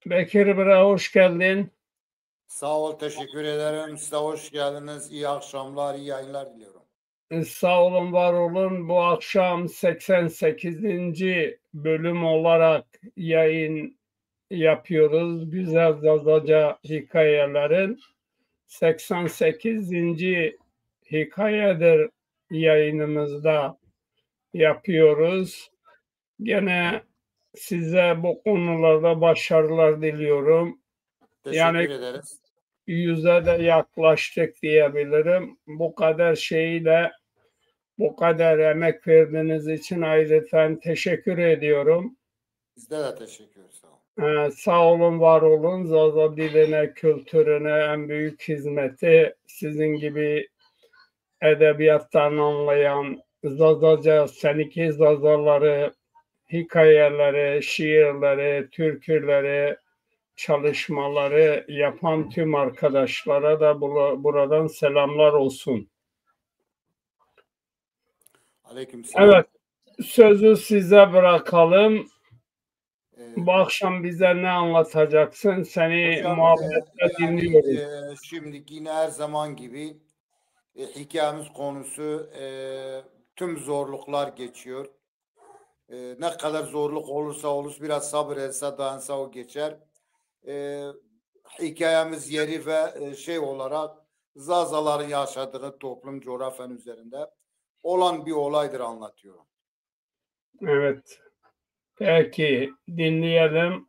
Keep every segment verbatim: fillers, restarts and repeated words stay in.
Bekir Bira, hoş geldin. Sağ ol, teşekkür ederim. Siz de hoş geldiniz. İyi akşamlar, iyi yayınlar diliyorum. Sağ olun, var olun. Bu akşam seksen sekizinci bölüm olarak yayın yapıyoruz. Güzel Zazaca hikayelerin seksen sekizinci hikayedir yayınımızda yapıyoruz. Gene size bu konularda başarılar diliyorum. Teşekkür yani, ederiz. Yüze de yaklaştık diyebilirim. Bu kadar şeyi de, bu kadar emek verdiğiniz için ayrıca teşekkür ediyorum. Bizde de teşekkür, sağ olun. Ee, sağ olun, var olun. Zaza diline, kültürüne en büyük hizmeti sizin gibi edebiyattan anlayan, Zazaca, seninki Zazaları, hikayeleri, şiirleri, türküleri, çalışmaları yapan tüm arkadaşlara da bula- buradan selamlar olsun. Aleyküm selam. Evet, sözü size bırakalım. Ee, Bu akşam bize ne anlatacaksın? Seni Hocam, muhabbetle e, yani, dinliyoruz. E, şimdi yine her zaman gibi e, hikayemiz konusu e, tüm zorluklar geçiyor. E, ne kadar zorluk olursa olsun biraz sabır etse dayansa o geçer. E, hikayemiz yeri ve e, şey olarak Zazaların yaşadığı toplum coğrafyanın üzerinde olan bir olaydır anlatıyorum. Evet. Peki, dinleyelim.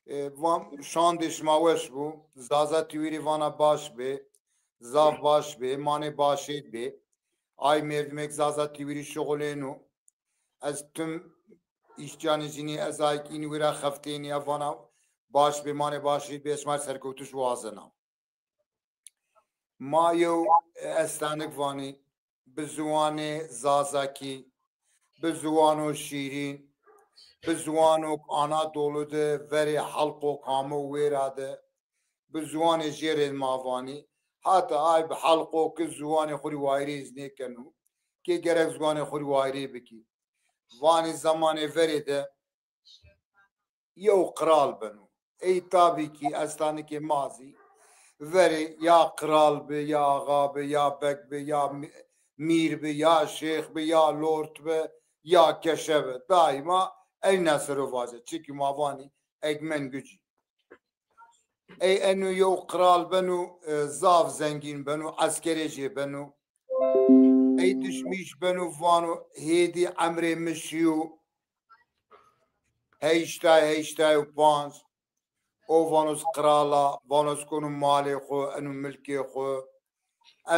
E, van, şandê şima weş bû. Zaza Tiwîrî vana baş bê. Zaf baş bê. Manê başêd bê. Ay merdimek Zaza Tiwîrî şixulêno. Ez tim îşçanê cinî ez ayk în wira xeftênî ya vana baş bê, manê başêd bê, ez şima rê serkewtiş wazena. Ma yew estanik vanî, bi ziwanê Zazakî, bi ziwano şîrîn, bi ziwano Anadolu de verê halqok amo wêra de, bi ziwanê jêrê ma vanî, hata ay bi halqo ki ziwanê xwu rî wayirê zî nêkeno, kê gerek ziwanê xwu rî wayirê bikî. Vanî zemanê verê de yew qral beno. Ey tabî kî estanikê ma zî verê ya qral bi, ya axa bi, ya beg bi, ya mî-, mîr bi, ya şêx bi, ya lord bi, ya keşe bi. Daîma ey nesero vaje. Çikî ma vanî egmen gücî. Ey eno yew qral beno, e, zaf zengîn beno, eskerê jê beno. Ey dişmîş beno, vano hêdî emrê mi şîyo heştay, heştay û panc. O vano ez qral a, vano ez kono malê xwu, eno milkê xwu.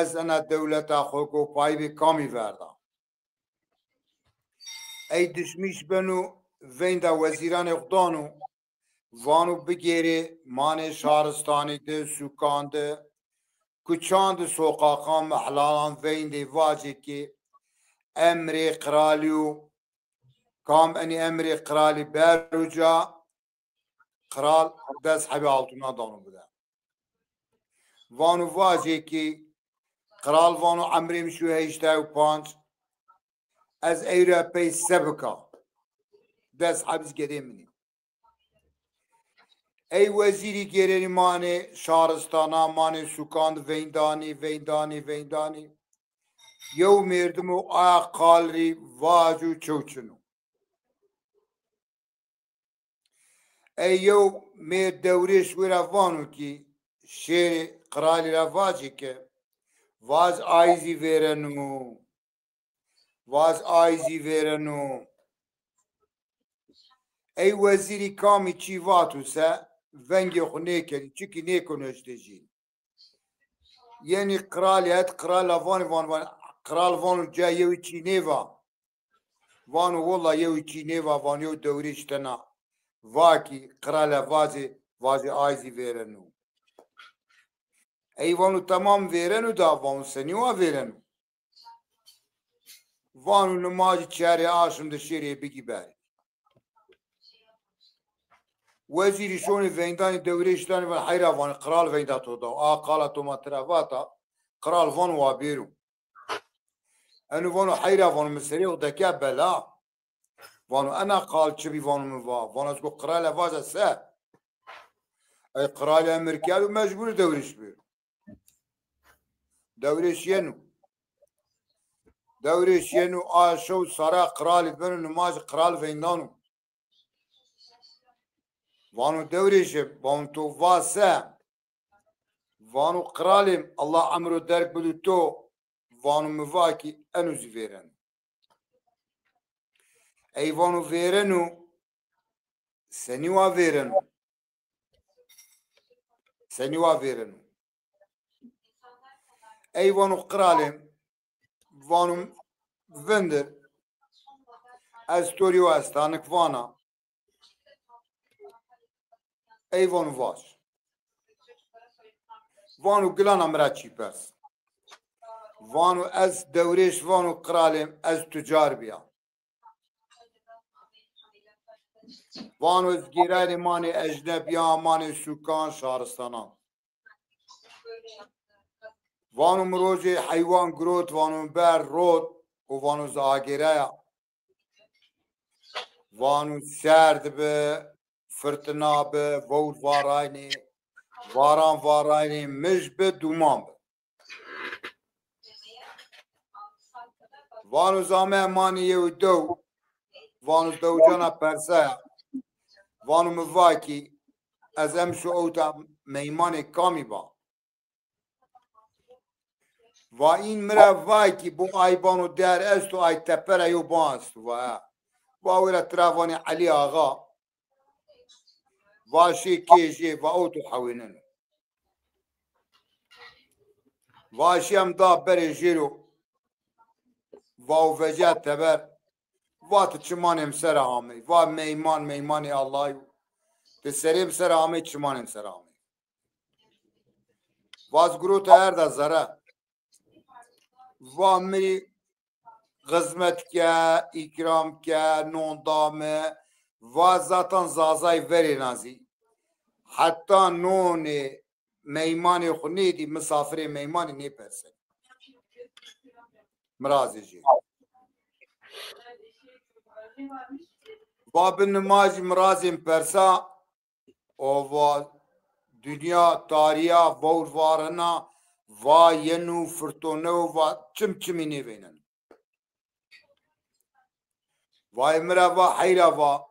Ez ena dewleta xwu go payî bê kamî verda. Ey dişmîş beno, veynda wezîranê xwu dano, vano bigêrê manê şaristanî de, sûkan de, kuçan de, soqaqan, mehlalan veyndê vacê ki emrê qralî yo, kam enî emrê qralî bero ca, qral des hebî altûnan dano bide. Vano vacê ki qral vano emrê mi şîyo heştay û panc, ez ey ra pey se bika? Des hebî zî gedê min î. Ey wezîrî gêrenî manê şaristana, manê sûkan de veyndanî, veyndanî, veyndanî. Yew mêrdimo aya qal rî vac û çew çin o. Ey yew mêrd dewrêş wira vano kî şêrê qralî ra vacê ke, vaz ay zî vêreno. Vaz ay zî vêreno. Ey wezîrî kamî çî vato se, vengê xwu nêkenî, çikî nêkeno eştê jîn. Yenî qralî het, qrala vanî, van, van, qral vano ca yewî çî nêva. Vano wela yewî çî nêva, van yew dewrêş tena. Va kî qrale vazê, vazê ay zî vêreno. Ey vano tamam vêreno da, vano senî wa vêreno? Vano nimajî çerê aşm de şêrê bigî berê. Wezîrî şonê veydanî dewrêş danî van heyra vanî qral veynda to da. A qala to ma tira vata, qral vano wa bêro. Eno vano heyra vano mi serê xwu deke bela. Vano ena qal çi bî, vano mi va. Vano ez go qirale vaje se. Ey qirale emir kerdo, mecbur Dewrêş bi. Dewrêş yeno. Dewrêş yeno, a şew sare qiralî beno, nimaj qral veyndano. Vano Dewrêşe, vano to va se? Vano qiralê, Allah emro derg bido to. Vano mi va ki eno zî vêreno. Ey vano vêreno. Senî wa vêreno? Senî wa vêreno? Ey vano qiralê, vano vindir. Ez to rî wa estanik vana. Ey vano vaj. Vano gilana mi ra çî pers. Vano ez Dewrêş, vano qiralê, ez tucar bîya. Vano ez gêrayî manê ecnebîyan, manê sûkan, şaristanan. Vano mi rojê heywan girot, vano mi ber rot û vano ez agêraya. Vano serd bi, firtina bi, vewr varaynê, varan varaynê, mij bi, dûman bi. Vano ez ame manê yew dew. Vano ez dewicana persaya. Vano mi va ki ez emşo ewta meymanê kamî ba? Va în mi ra va ki bo ay bano der esto, ay tepera yew ban esto, va ya. Va wêra tira vanê Elî Axa. Va şê kê jê, va ewto hewêneno. Va şîya mi da berê jêro. Va o veca teber. Va ti çimanê mi sera amey. Va meyman, meymanê Allah yo. Ti serê mi sera amey, çimanê mi sera amey. Va ez girota erda zere. Va mi rî xizmet ke, îkram ke, non da mi. Va zaten Zazay verêna zî. Heta nonê meymanê xwu nêdî, misafirê meymanî nêpersenî. Mirazê jê. Va bi nimajî mirazên persa, o va dinya tarîya, vewr varena, va yeno, firtone o, va çim çimî nêveyneno. Vay mi ra va heyra va,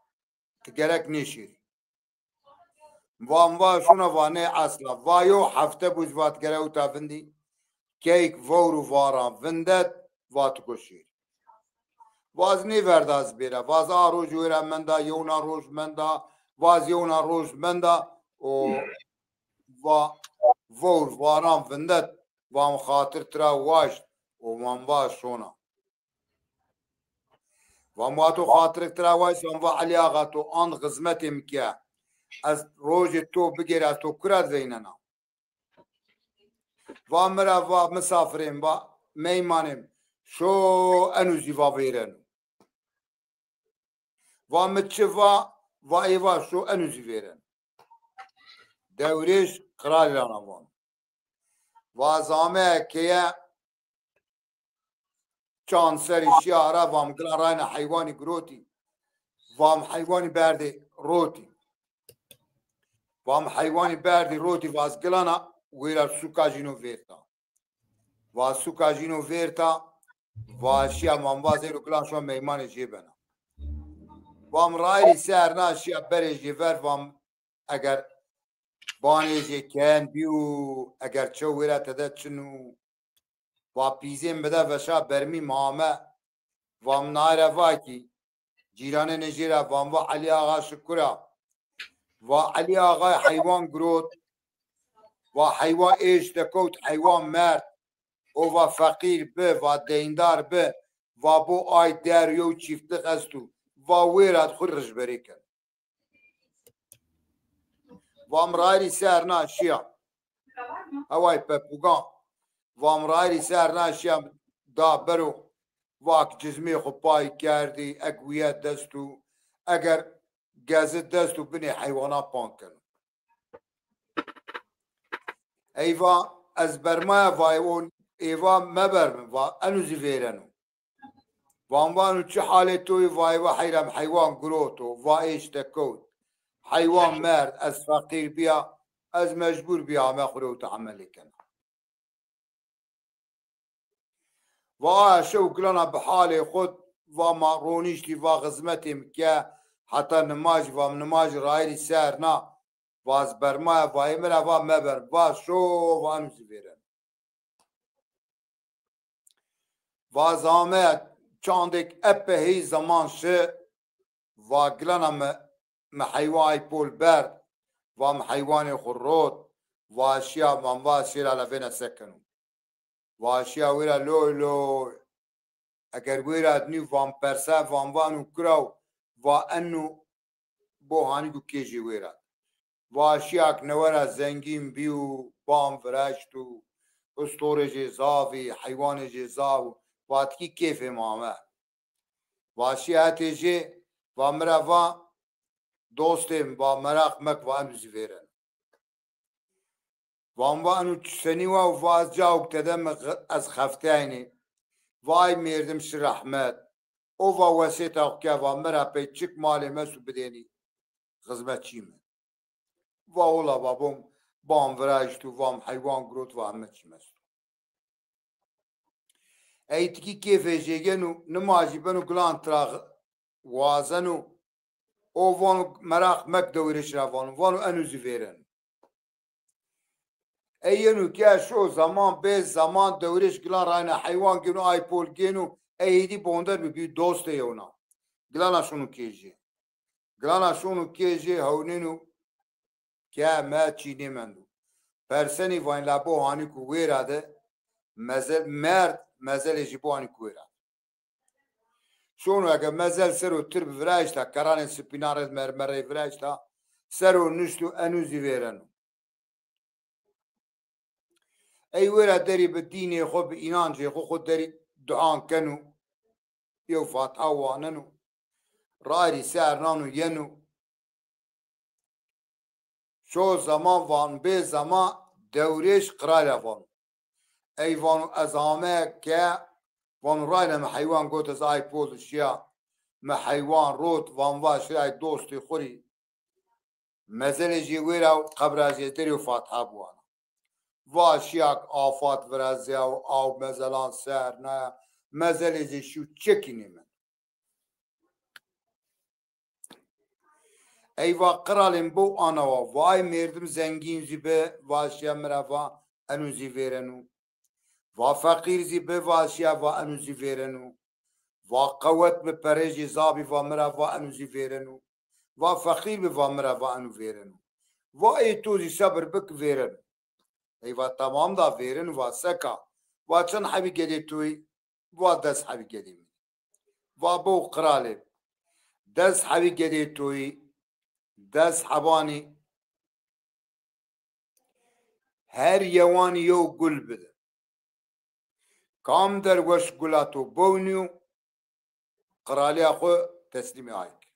ti gerek nêşêrî. Va mi va şuna va nê esla. Va yew hefte bû zî va ti gere ewta vindî. Keyk vewr û varan vindet, va ti go şêrî. Va ez nêverda ez bêra. Va ez a roj wêra menda, yewna roj menda, va ez yewna roj menda û va vewr varan vindet. Va mi xatir tira waşt û va mi va şona. Va mi va to xatirik tira waşt, va mi va Elî Axa to and xizmetê mi ke. Ez rojê to bigêra ez to kura veynena. Va mi ra va misafirêm, va meymanêm, şo eno zî va vêreno. Va mi çi va, va ê va şo eno zî vêreno. Dewrêş qiralî ra na vano. Va ez ame keye çand serî şîya ra, va mi gila rayna heywanî girotî. Va mi heywanî berdê rotî. Va mi heywanî berdî rotî, va ez gilana wêra suka jîno vêrta. Va suka jîno vêrta, va şîya, va mi va zêro gilan şo meymanê jê bena. Va mi rayîrî ser na şîya berê jê ver, va mi eger banê jê ken bîyo, eger çew wêra tede çin o, va pîzên bide veşa bermî mi ame. Va mi naye ra va kî, cîranenê jê ra va mi va Elî Axa şi kura. Va Elî Axay heywan girot, va heywan êş de kewt, heywan merd. O va feqîr bi, va deyndar bi, va bo ay der yew çîftlix esto. Va wêra xwu ricberê ken. Va mi rayîrî ser na şîya. Heway pepugan. Va mi rayîrî ser na şîya da bero. Va ki cizmê xwu pay kerdî, ek wîye dest o, eger gezi dest o binê heywanan pan keno. Ey va ez bermaya, va ê va mebermi, va eno zî vêreno. Van vanu çi halê to yê? Va ey va heyra mi heywan giroto, va êş de kewt. Heywan merd, ez feqîr bîya, ez mecbûr bîya ame xwu rê û tehemelê kena. Va aya şew gilana bi halê xwu, va ma ronîştî, va xizmetê mi ke, heta nimajî, va mi nimajî rayîrî ser na, va ez bermaya, va ê mi ra va meber, va şo, va enu zî vêreno. Va ez ameya çandêk epe hey zeman şi, va gilana mi, mi heywan ay pol berd, va mi heywanê xwu rot, va şiya, van va şêra la vêna se keno. Va şiya wêra loy loy. Eger wêra dinî van persa, van vanu kiraw, va enu bo hanî ku kê jê wêra. Va şiyak newe ra zengîn bî û ban viraşt û istorê jê zaf î, heywanê jê zaf û va tikî kêfê ma ame. Va şiya hetê jê, va mi ra va dostê mi, va meraq mek, va enu zî vêreno. Van va enu senî wa û va ez cawik tede mi xi-, ez xefteynî. Vay mêrdim şi rehmet. O va wesêta xwu ke va mi ra pey çik malê mi esto bidênî xizmetçî mi. Va ola babom ban viraşt û va mi heywan girot, va heme çî mi esto. Ey tikî kêfê jê geno, nimajî beno gilan tira wazeno. O vano meraq mek dewrêş ra vano, vano enu zî vêreno. Ey yeno ke şo zaman bê zaman dewrêş gilan rayna heywan gêno, ay pol gêno, ey hêdî bonder bi, bî dostê yewna. Gilana şono kê jê. Gilana şono kê jê hewnêno ke me çî nêmendo. Persenî vayn la bo hanî ku wêra de mezel, merd mezelê jî bo hanî ku wêra de. Şono eke mezel ser o tirb viraşta, keranê sipînan rê mermerey viraşta, ser o nişto enu zî vêreno. Ey wêra derî bi dînê xwu, bi înancê xwu, xwu derî duan keno, yew fatiha waneno, rayîrî ser nano yeno. Şo zaman van bê zaman dewrêş qiralî ra vano. Ey vano ez ame ke, vano rayna mi heywan got ez ay pol şiya. Mi heywan rot, van va şiray dostê xwu rî. Mezelê jê wêra û qebra jê derî û fatiha biwana. Va şiyak afat virazya û aw mezelan ser naya. Mezelê jê şî û çekî nêmend. Ey va qiralê mi bo ana wa. Va ey mêrdim zengîn zî bi, va şiya mi ra va enu zî vêreno. Va feqîr zî bi, va şiya va enu zî vêreno. Va qewet bi, perê jê zaf bî, va mi ra va enu zî vêreno. Va feqîr bi, va mi ra va enu vêreno. Va ê to zî sebir bik vêreno. Ey va tamam da vêreno, va seka? Va çend hebî gedê to yî? Va des hebî gedê mi. Va bo qiralê, des hebî gedê to yî, des hebanî her yewanî yew gul bide. Kam der weş gula to bewnîyo, qiralîya xwu teslîmê ay ke.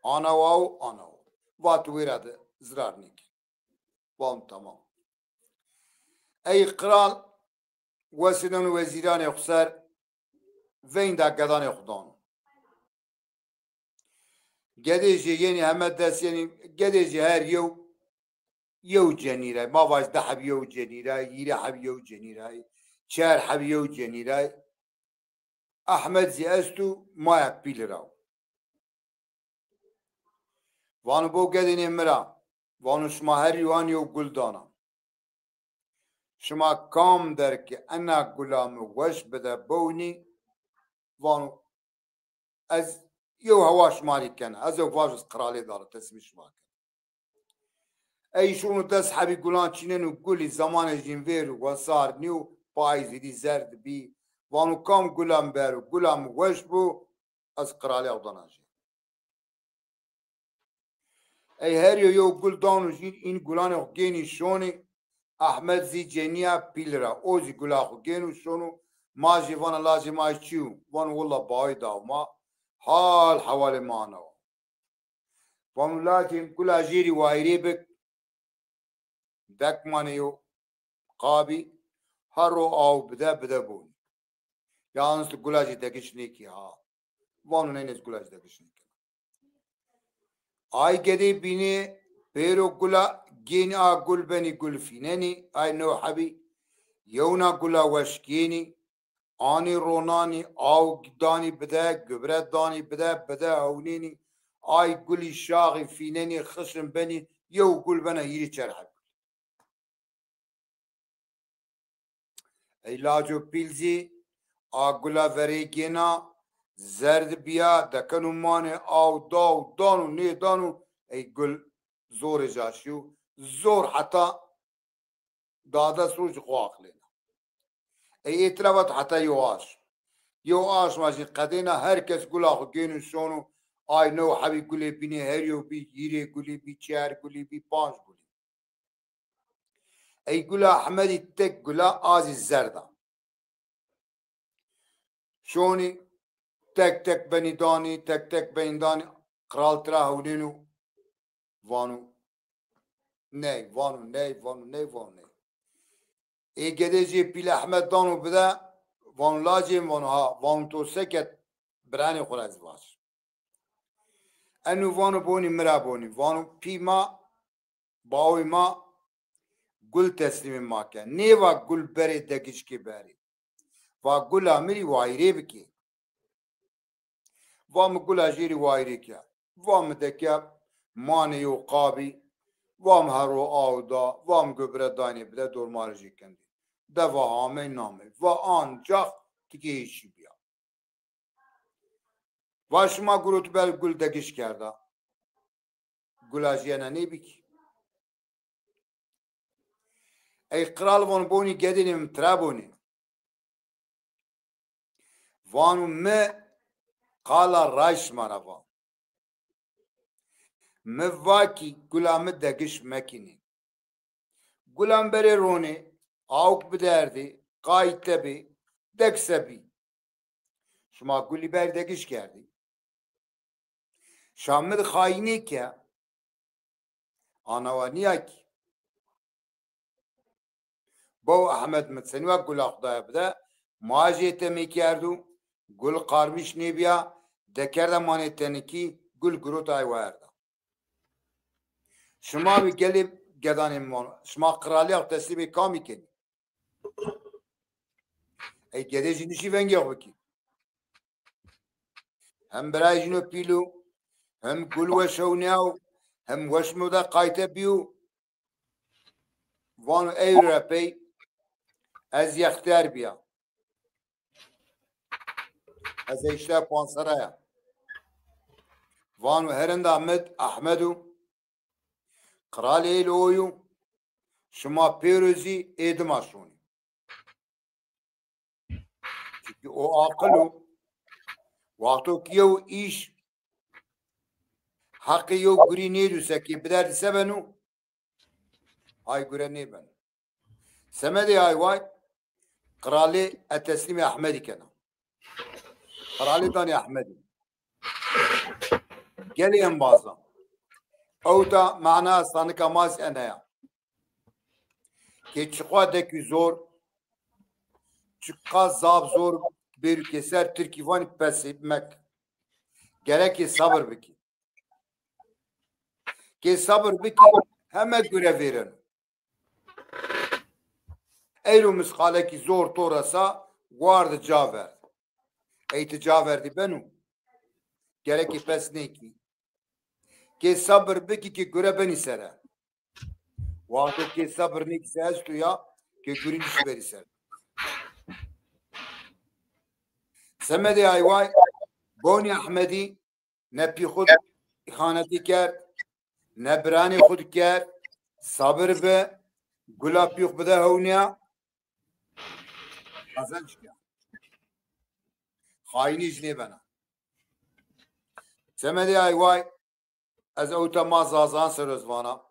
Ana wa û ana wa. Va tu wêra de zirar nêke. Van tamam. Ey qiral wesêneno wezîranê xwu ser, veynda gedanê xwu dano. Gedê jê yenî heme dest yenî, gedê jê her yew yew cenî ra. Ma vaj di heb yew cenî ra, hîrê heb yew cenî ra, çer heb yew cenî ra. Ehmed zî esto, maya pîl ra. Vano bo gedênê mi ra. Vano şima her yewan yew gul dana. Şima kam der ke ena gula mi weş bide bewnî, vano ez yew hewa şima rê kena. Ez yew vaj ez qiralê dara, teslîmê şima kena. Ey şono des hebî gulan çîneno, gulî zemanê jîn vêr û wesar nîyo, payîz hêdî zerd bî. Vano kam gula mi bero, gula mi weş bo, ez qiralîya xwu dana jê. Ey her yew yew gul dano jîn, în gulanê xwu gênî şonî. Ehmed zî cenîya pîl ra. O zî gula xwu gêno şono. Ma jî vana lajê ma çi yo? Vano willa bawî daw ma. Hal hewalê ma ana wa. Vano lajê gula jêrî wayîrê bik. Dekmanê yew qabî, her ro aw bide, bide bonî. Yalnız tu gula jî degiş nêkî ha. Vano neyne ez gula jî degiş nêkena. Ay gedê bînê pêro gula gênî a gul benî gul fînenî. Ay new hebî yewna gula weş gênî. Anî ronanî, aw danî bide, gubre danî bide, bide ewnênî. Ay gulî şaxî fînenî, xişin benî, yew gul bena hîrê çer heb gul. Ey laco pîl zî a gula verê gêna, zerd bîya, dekeno manê, aw daw dano nêdano, ey gul zorê ca şîyo, zor heta dades rojî xo aqilêna. Ey ê tira vat heta yew aşm. Yew aşma jî qedêna, her kes gula xo gêno şono, ay new hebî gulê bînê her yew bî, hîrê gulî bî, çer gulî bî, panc gulî. Ey gula Ehmedî tek gula a zî zerd a. Şonî tek tek benî danî, tek tek benî danî, qral tira hewnêno, vano ney, vano ney, vano ney, vano ney. Ê gedê jê pîl Ehmed dano bide, vano lacê mi, vano ha, vano to seket, biranê xo ra ez vaj. Eno vano bonî mi ra bonî, vano pî ma, bawê ma gul teslîmê ma ke. Nêva gul berê degişkê berê. Va gula mi rî wayîrê bikê. Va mi gula jê rî wayîrê ke. Va mi deke manê yew qabî. Va mi hero aw da. Va mi gubre daynê bide dormarê jê kendê. De va hamey namey. Va ancax tikê hêşî bîya. Va şima gurotî bel gul degiş kerda. Gula jî ena nêbî kî. Ey qral von bonî gedênê mi tira bonî. Vano mi qala ray şima ra va. Mi va kî gula mi degiş mekînê. Gulan berê ronê, awk biderdê, qayte bê, dek se bî. Şima gulî ber degiş kerdî. Şamid xayînê ke, anawa nîya kî. Baw Ehmed mi senî wa gula xo daye bide, ma jê temê kerdo, gul qarmîş nêbîya, dekerda manê tenikî, gul girot ay werda. Şima bi gelê gedanê mi vano, şima qiralîya xo teslîmê kamî kenî? Ey gedê jî nişî vengê xo bikî. Hem birayê jîno pîl o, hem gul weş ewnîyaw, hem weş mi de qayte bîyo. Vano ey ra pey ez yextîyar bîya. Ez heştay panc serre ya. Vano herinda mi di Ehmed o. Qiralê êl o yo, şima pêro zî ê dima şonî. Çunkî o aqil o. Wexto ki yew îş heqê yew gurî nêdû, sekê biderdî se beno? Ay gure nêbeno. Semedê ay way, qiralê e teslîmê Ehmedî kena. Qiralê danê Ehmedî. Gelê embazan. Ewta mana sanika ma zî ene ya. Kê çiqa dekî zor, çiqa zaf zor bêrû kê ser, tirkî vanî pes mek. Gerekê sabir bikî. Kê sabir bikî, heme gure vêreno. Eyro misqalekî zor to resa, wardi ca verd. Ey ti ca verdî beno. Gerekê pes nêkî. Kê sabir bikî kê gure benî sere. Wexto kê sabir nêkî se esto ya, kê gurî nişî berî sere. Semedê ay way, bonî Ehmedî, ne pî xwu îxanetî kerd, ne biranê xwu di kerd, sabir bi, gula pî xwu bide hewnîya, qezenc ke. Xayînî jî nêbena. Semedê ay way, ez ewta ma Zazan ser ez vana.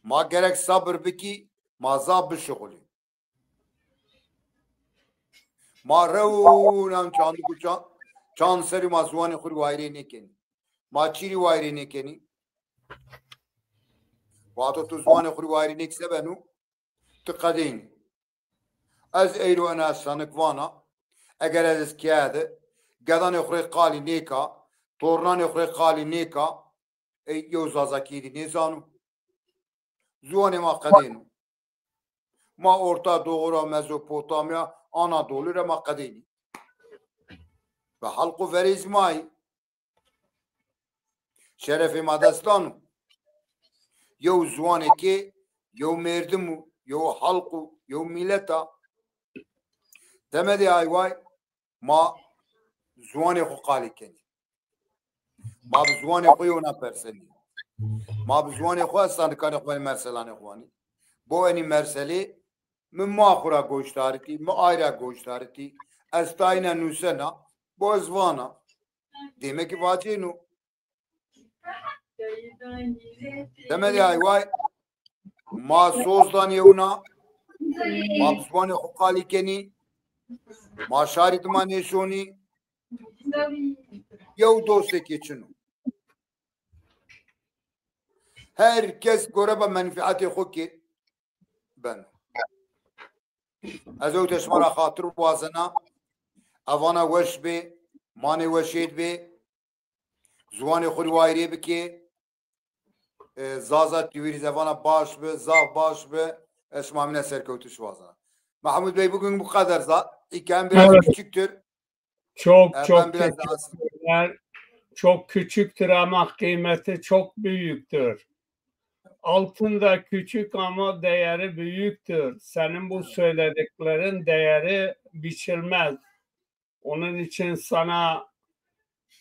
Ma gerek sabir bikî, ma zaf bişuxulî. Ma rewnan çandik û çan, çand serî ma ziwanê xwu rî wayîrê nêkenî. Ma çî rî wayîrê nêkenî? Wexto tu ziwanê xwu rî wayîrê nêkî se beno? Ti qedênî. Ez eyro ena sanik vana, Eger ez keye de, gedanê xo rê qalî nêka, tornanê xo rê qalî nêka, ey yew Zazakî dî nêzano. Ziwanê ma qedêno. Ma Orta Doğu ra, Mezopotamya, Anadolu ra ma qedênî. Ve halq û verêz ma yî. Şerefê ma destan o. Yew ziwanê ke yew merdim o, yew halq o, yew milet a. Temedê ay way ma ziwanê xo qalî kenî. Ma bi ziwanê xo yewna persenî. Ma bi ziwanê xo estanikanê xo vanî, merselanê xo vanî. Bo enî merselê mi ma xo ra goşdaritî, mi ay ra goşdaritî. Ez tayîna nusena, bo ez vana. Demek ki vacêno. Temedê ay way ma soz danî yewna, ma bi ziwanê xo qalî kenî, ma şarî dima nêşonî, yew dostekê çin o. Her kes goreba menfîetê xo ke beno. Ez ewte şima ra xatir wazena, evana weş bê, manê weşêd bê, ziwanê xo rê wayirê bikê. E, Zaza T V rî zevana baş bi, zaf baş bi. Ez şima mîna serkewtiş wazena. Mahmut Bey, bugün bu kadar. Za-, hikayem biraz Evet. küçüktür. Çok E, çok ben biraz daha teşekkürler. Çok küçüktür ama kıymeti çok büyüktür. Altın da küçük ama değeri büyüktür. Senin bu Evet. söylediklerin değeri biçilmez. Onun için sana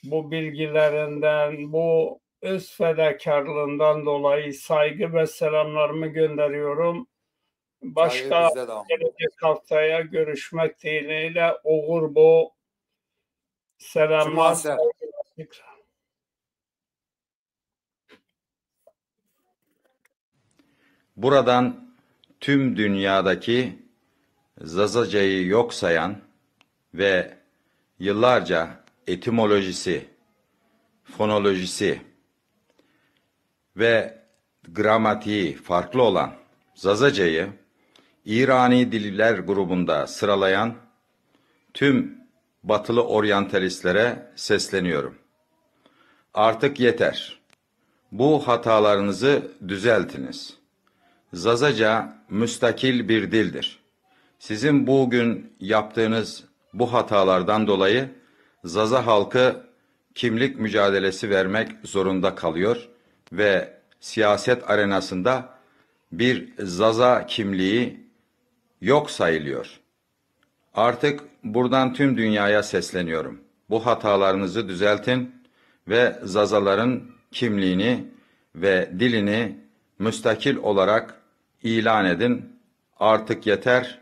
bu bilgilerinden, bu öz fedakarlığından dolayı saygı ve selamlarımı gönderiyorum. Başka Saygı bizde de ama. gelecek haftaya görüşmek dileğiyle. Oğur bu. Selamlar. Cumaser. Buradan tüm dünyadaki Zazacayı yok sayan ve yıllarca etimolojisi, fonolojisi ve gramatiği farklı olan Zazacayı İrani diller grubunda sıralayan tüm batılı oryantalistlere sesleniyorum. Artık yeter. Bu hatalarınızı düzeltiniz. Zazaca müstakil bir dildir. Sizin bugün yaptığınız bu hatalardan dolayı Zaza halkı kimlik mücadelesi vermek zorunda kalıyor ve siyaset arenasında bir Zaza kimliği yok sayılıyor. Artık buradan tüm dünyaya sesleniyorum. Bu hatalarınızı düzeltin ve Zazaların kimliğini ve dilini müstakil olarak ilan edin. Artık yeter,